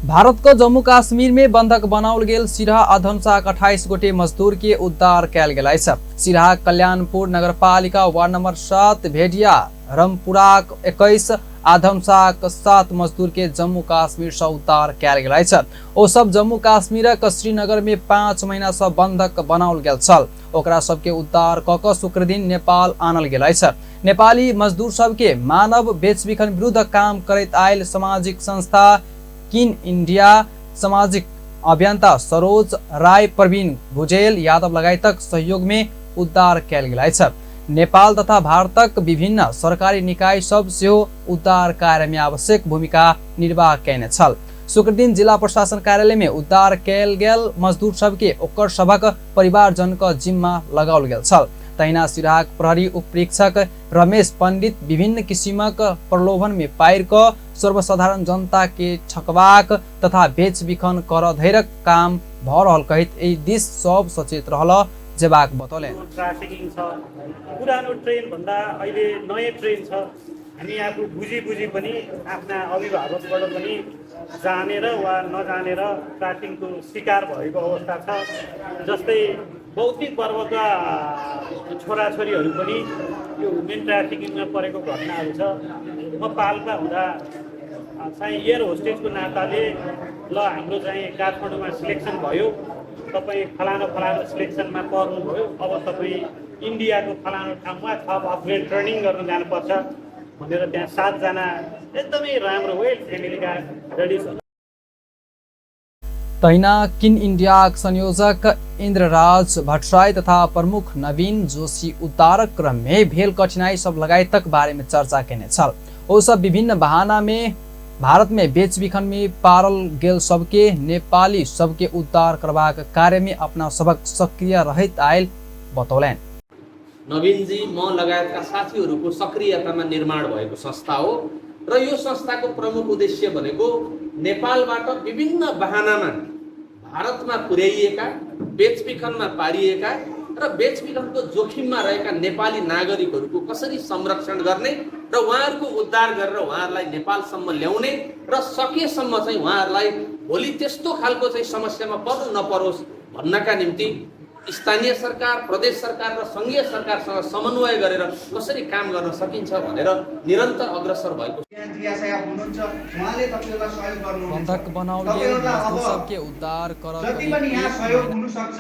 भारतक जम्मू काश्मीर में बंधक बनाओल गेल सिरहा आ धनुषाक 28 गोटे मजदूर के उद्धार कयल गेल अछि। सिरहा कल्याणपुर नगरपालिका वार्ड नंबर 7 भेडिया रमपुराक 21 आ धनुषाक 7 मजदूर के जम्मू काश्मीर से उद्धार कयल गेल अछि। ओ सब जम्मू काश्मीरक श्रीनगर में 5 महीना से बंधक बनाओल गेल छल। ओकरा सबके उद्धार क क शुक्रदिन नेपाल आनल गेल अछि। नेपाली मजदूर सबके मानव बेचबिखन विरुद्ध काम करैत आयल सामाजिक संस्था किन इंडिया सामाजिक अभियंता सरोज राय, प्रवीण भुजेल यादव लगायतक सहयोग में उद्धार कयल गेल अछि। नेपाल तथा भारतक विभिन्न सरकारी निकाय सब सेहो उद्धार कार्य में आवश्यक भूमिका निर्वाह कयने छल। शुक्रदिन जिला प्रशासन कार्यालय में उद्धार कयल गेल मजदूर सबके ओकर सभक परिवारजनक जिम्मा लगाओल गेल छल। तहिना सिरहाक प्रहरी उपरीक्षक रमेश पंडित विभिन्न किसिमक प्रलोभन में पारि क सर्वसाधारण जनता के ठकबाक तथा बेचबिखन कर धैरक काम भ रहल कहैत एहि दिस सब सचेत रहल जेबाक बतौलनि। ट्राफिकिङ छ, पुरानो ट्रेन भन्दा अहिले नयाँ ट्रेन छ। हामी आफू बुझी बुझी पनि आफ्ना अभिभावकबाट पनि जानेर वा नजानेर ट्राफिकिङको शिकार भएको अवस्था छ। जस्तै बौद्धिक वर्गका छोराछोरीहरू पनि यो ह्युमन ट्राफिकिङमा परेको घटनाहरू छ। म पाल्पा हुँदा चाहिँ एयर होस्टेजको नाताले ल हाम्रो चाहिँ काठमाडौँमा सिलेक्सन भयो, तपाईँ फलानो फलानो सिलेक्सनमा पर्नुभयो, अब तपाईँ इन्डियाको फलानो ठाउँमा थप अपग्रेड ट्रेनिङ गर्न जानुपर्छ भनेर त्यहाँ 7 जना एकदमै राम्रो वेल फ्यामिलीका लेडिजहरू। तहिना किन इंडियाक संयोजक इन्द्रराज भट्टराई तथा प्रमुख नवीन जोशी उद्धारक क्रम में भेल कठिनाई सब लगायतक बारे में चर्चा केने छल। ओ सब विभिन्न बहाना में भारत में बेचबिखन में पारल गेल सबके नेपाली सबके उद्धार करबाक कार्य में अपना सबक सक्रिय रहैत आयल बतौलनि। नवीनजी म लगायतका साथीहरूको सक्रियतामा निर्माण भएको संस्था हो र यो संस्थाको प्रमुख उद्देश्य भनेको नेपालबाट विभिन्न बहानामा भारतमा पुर्याइएका, बेचबिखनमा पारिएका र बेचबिखनको जोखिममा रहेका नेपाली नागरिकहरूको कसरी संरक्षण गर्ने र उहाँहरूको उद्धार गरेर उहाँहरूलाई नेपालसम्म ल्याउने र सकेसम्म चाहिँ उहाँहरूलाई भोलि त्यस्तो खालको चाहिँ समस्यामा पर्नु नपरोस् भन्नका निम्ति स्थानीय सरकार, प्रदेश सरकार र सङ्घीय सरकारसँग समन्वय गरेर कसरी काम गर्न सकिन्छ भनेर निरन्तर अग्रसर भएको। जिया साहब हुनुहुन्छ, उहाँले तपाईँहरूलाई सहयोग गर्नुहुनेछ। बन्धक बनाओल गेल तपाईँहरूलाई मजदूर अब सबके उद्धार कर जति करीब पनि यहाँ 1 सहयोग महिना हुनसक्छ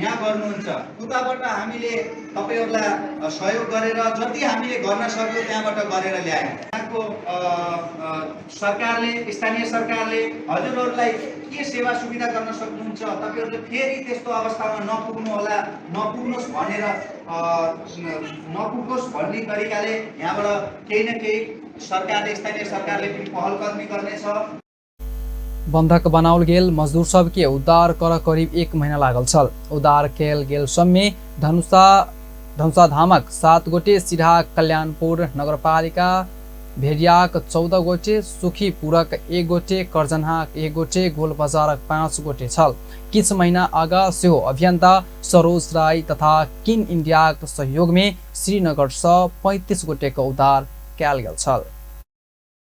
यहाँ गर्नुहुन्छ। उताबाट हामीले तपाईँहरूलाई सहयोग गरेर जति हामीले गर्न सक्यो त्यहाँबाट गरेर ल्यायौँ। यहाँको सरकारले, स्थानीय सरकारले हजुरहरूलाई के सेवा सुविधा गर्न सक्नुहुन्छ, तपाईँहरूले फेरि त्यस्तो अवस्थामा नपुग्नु होला, नपुग्नुहोस् भनेर, नपुगोस् भन्ने तरिकाले यहाँबाट केही न केही सरकारले, स्थानीय सरकारले पनि पहल कदमी गर्नेछ। बन्धक बनाओल गेल मजदूर सबके उद्धार कर करीब 1 महीना लागल छल। उद्धार कयल गेल सबमे धनुषाधामक 7 गोटे, सिरहा कल्याणपुर नगरपालिका भेरियाक 14 गोटे, सुखीपुरक 1 गोटे, करजनहाक 1 गोटे, गोलबजारक 5 गोटे छल। किछ महीना आगा सेहो अभियंता सरोज राय तथा किन इंडियाक सहयोग में श्रीनगर सँ 35 गोटे के उद्धार कयल गेल छल।